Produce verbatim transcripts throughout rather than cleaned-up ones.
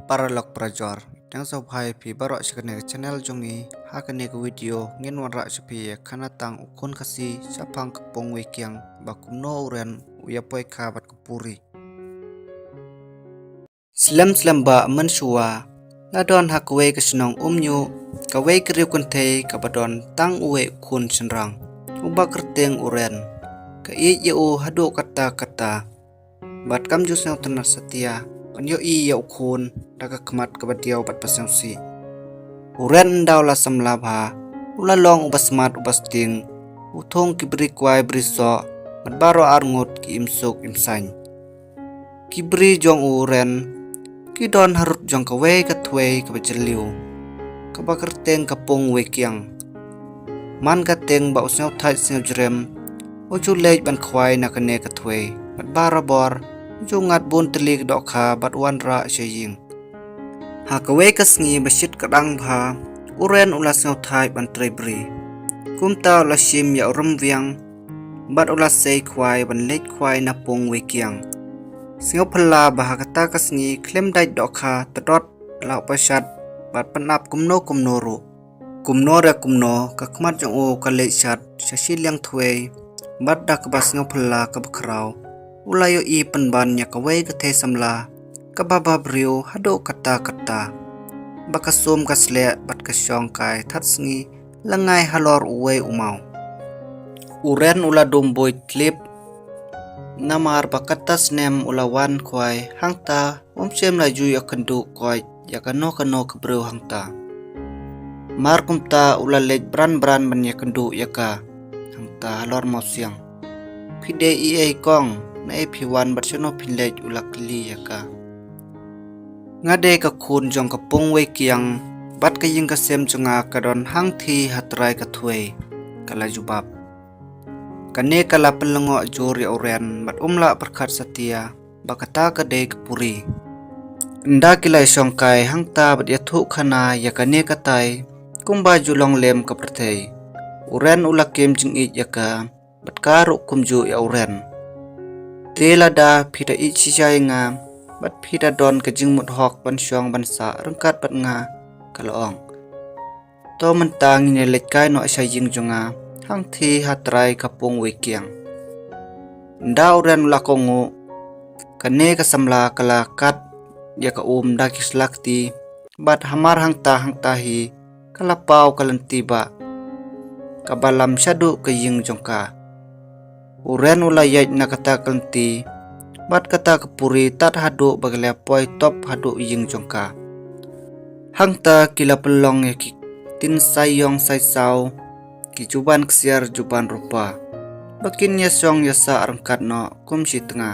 Paralok parajor, tang sngewbha ïa phi baroh sha kane ka channel jong ngi. Ha kane ka video ngin wanrah sha phi ïa ka khanatang u khun Khasi shaphang ka pung Weikiang, ba kumno u Ren u ïa poi kha bad ka Puri. Slem slem ba mynshuwa, la don ha kawei ka shnong Umñiuh kawei ka riew kynthei kaba don tang uwei u khun shynrang uba kyrteng u Ren. Ka ïeit ïa u haduh katta katta, bad kam ju sngewtynnad satia ban ïohi ïa u khun da ka khmat kaba diaw bad ba sngewsih. U Ren ynda u la samla bha, u la long uba smat uba sting, u thung ki bri kwai bri soh bad baroh arngut ki im suk im saiñ. Ki bri jong u Ren ki don harud jong kawei ka thwei kaba jylliew kaba kyrteng ka pung Weikiang. Man ka teng ba u sngewthait sngewjrem, u ju leit ban khwai na kane ka thwei bad barabor u ju ngat bun tylli ka dohkha bad wanrah sha ïing. Ha kawei ka sngi ba shit kdang bha, u Ren u la sngewthait ban trei bri. Kumta u la shim ïa u rymwiang bad u la sei khwai ban leit khwai na pung Weikiang. Sngewphylla ba ha kata ka sngi khlem dait dohkha tdot la u pashat bad pynap kumno kumno ruh. Kumno re kumno ka khmat jong u ka leit shat sha shiliang thwei, bad da kaba sngewphylla kaba khraw u la ïohi pynban ïa kawei ka thei samla kaba bhabriew haduh katta katta, ba ka sum ka sleh bad ka shong kai that sngi lyngngai halor uwei u maw. U Ren u la dum buit tlip, namar ba katta snem u la wan khwai hangta, um shym la ju ïakynduh koit ïa kano kano ka briew hangta. Mar kumta u la leit bran bran ban ïakynduh ïa ka hangta halor mawsiang. Phi dei eiei kong, naei phi wan bad shano phin leit, u la kylli ïa ka. Nga dei ka khun jong ka pung Weikiang, bad ka ïing ka sem jong nga ka don hangthie ha trai ka thwei, ka la jubab. Kane ka la pynlyngngoh jur ïa u Ren bad um lah pyrkhat satia ba kata ka dei ka Puri. Ynda ki la ïashong kai hangta bad ïathuh khana ïa kane katai kumba ju long lem ka pyrthei, u Ren u la kem jingïeit ïa ka bad ka ruh kumjuh ïa u Ren. Te lada phi da ïeit shisha ïa nga bad phi da don ka jingmut hok ban shong ban sah ryngkat bad nga, ka la ong. To mynta ngin ïa leit kai noh sha ïing jong nga hangthie ha trai ka pung Weikiang. Ynda u Ren u la kohnguh, kane ka samla ka la kat ïa ka um da ki slakti, bad hamar hangta hangta hi ka la paw ka lynti ba kaba lam shaduh ka ïing jong ka. U Ren u la ïaid na kata ka lynti bad kata ka Puri tad haduh ba ka la poi top haduh ïing jong ka. Hangta ki la pynlong ïa ki ktien sai ïong sai saw, ki juban ksiar juban rupa, ba kin ïashong ïasah ryngkat noh kum shi tnga.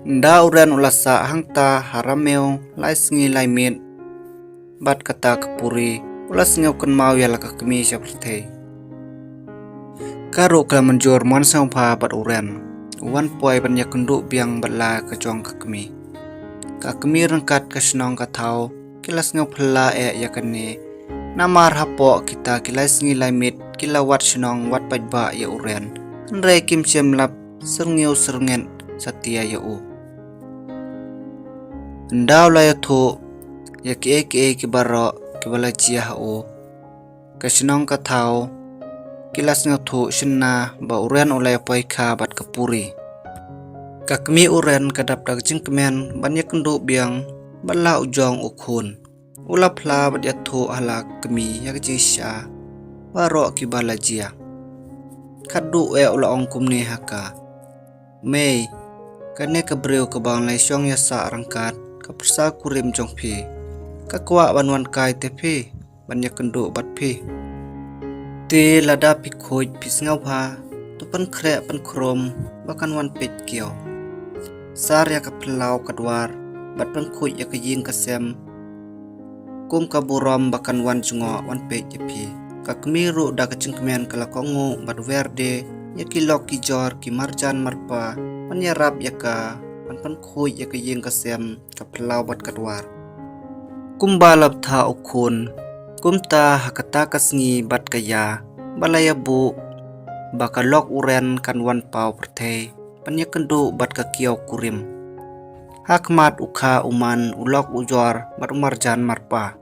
Ynda u Ren u la sah hangta ha ramew lai sngi lai miet, bad kata ka Puri u la sngew kynmaw ïa la ka kmie sha pyrthei. Ka ruh ka la mynjur mon sngewbha bad u Ren, u wan poi ban ïakynduh biang bad la ka jong ka kmie. Ka kmie ryngkat ka shnong ka thaw ki la sngewphylla eh ïa kane, namar hapoh kita ki lai sngi lai miet ki la wad shnong wad paidbah ïa u Ren, hynrei kim shym lap syrngiew syrnget satia ïa u. Ynda u la ïathuh ïa kiei kiei ki baroh kiba la jia ha u, ka shnong ka thaw ki la sngewthuh shynna ba u Ren u la ïapoi kha bad ka Puri. Ka kmie u Ren ka dap da ka jingkmen ban ïakynduh biang bad la u jong u khun. U la phla bad ïathuh ha la ka kmie ïa ka jingshisha baroh kiba la jia. Khatduh eh u la ong kumne ha ka. Mei, kane ka briew kaba nga la ïashong ïasah ryngkat ka pyrsa kurim jong phi. Ka kwah ban wan kai te phi ban ïakynduh bad phi. Te lada phi khuid phi sngewbha, to pynkhreh pynkhrum ba kan wan peit kiew. Sar ïa ka phyllaw ka dwar bad pynkhuid ïa ka ïing ka sem kum ka burom ba kan wan jngoh wan peit ïa phi. Ka kmie ruh da ka jingkmen ka la kohnguh bad wer de ïa ki lok ki jor ki marjan marpa ban ïarap ïa ka ban pynkhuid ïa ka ïing ka sem, ka phyllaw bad ka dwar. Kumba la bthah u khun, kumta ha kata ka sngi bad ka ïa ba la ïabuh ba ka lok u Ren kan wan paw pyrthei ban ïakynduh bad ka kiew kurim. Ha khmat u kha u man, u lok u jor, bad u marjan marpa.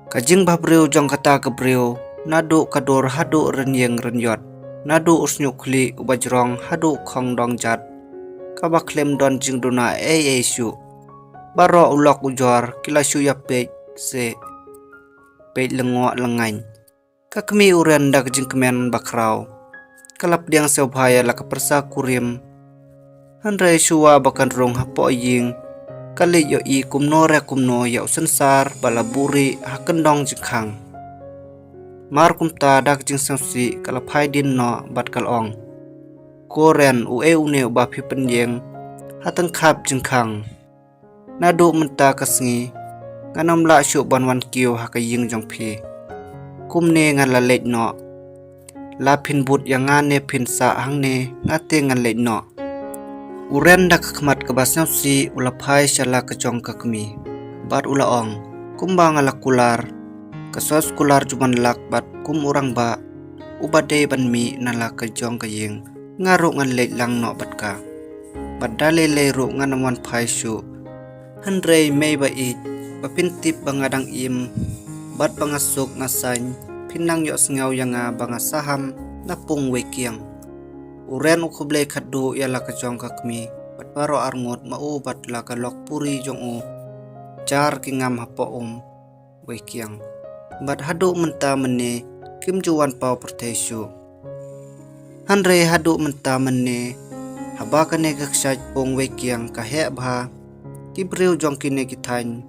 Ka jingbhabriew jong kata ka briew, naduh ka dur haduh rynïeng ryniot, naduh u shñiuh khlieh u bajrong haduh khong dong jat, kaba khlem don jingduna ei ei shuh. Baroh u lok u jor ki la shu ïa peit se, peit lyngngoh lyngngain. Ka kmie u Ren da ka jingkmen bakhraw ka la pdiang sngewbha ïa la ka pyrsa kurim. Hynrei shuwa ba kan rung hapoh ïing, ka leit ïohi kumno re kumno ïa u synsar ba la buhrieh ha kyndong jingkhang. Mar kumta da ka jingsngewsih ka la phai dien noh bad ka la ong, "Ko Ren, uei une uba phi pynïeng ha tyngkhap jingkhang? Naduh mynta ka sngi ngan ym lah shuh ban wan kiew ha ka ïing jong phi. Kumne ngan la leit noh. La phin bud ïa nga ne phin sah hangne, nga te ngan leit noh." U Ren da ka khmat kaba sngewsih u la phai sha la ka jong ka kmie bad u la ong, "Kumba nga la kular, ka soskular jong ban lak bad kum u rangbah uba dei ban mih na la ka jong ka ïing, nga ruh ngan leit lang noh bad ka. Bad da lei lei ruh ngan ym wan phai shuh. Hynrei mei ba ïeit, ba phin tip ba nga dang im bad ba nga suk nga saiñ, phin nang ïohsngew ïa nga ba nga saham na pung wei kiang." U Ren u khublei khatduh ïa la ka jong ka kmie bad baroh arngut, ma u bad la ka lok puri jong u jar ki ngam hapoh um wei kiang. Bad haduh mynta mynne kim ju wan paw pyrthei shuh. Hynrei haduh mynta mynne, haba kane ka kshaid pung wei kiang ka heh bha, ki briew jong kine ki thaiñ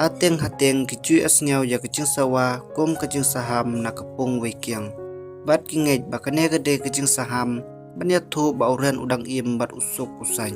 hateng hateng ki ju ïohsngew ïa ka jingsawa kum ka jingsaham na ka pung wei kiang. Bad ki ngeit ba kane ka dei ka jingsaham ban ïathuh ba u Ren u dang im bad u suk u saiñ.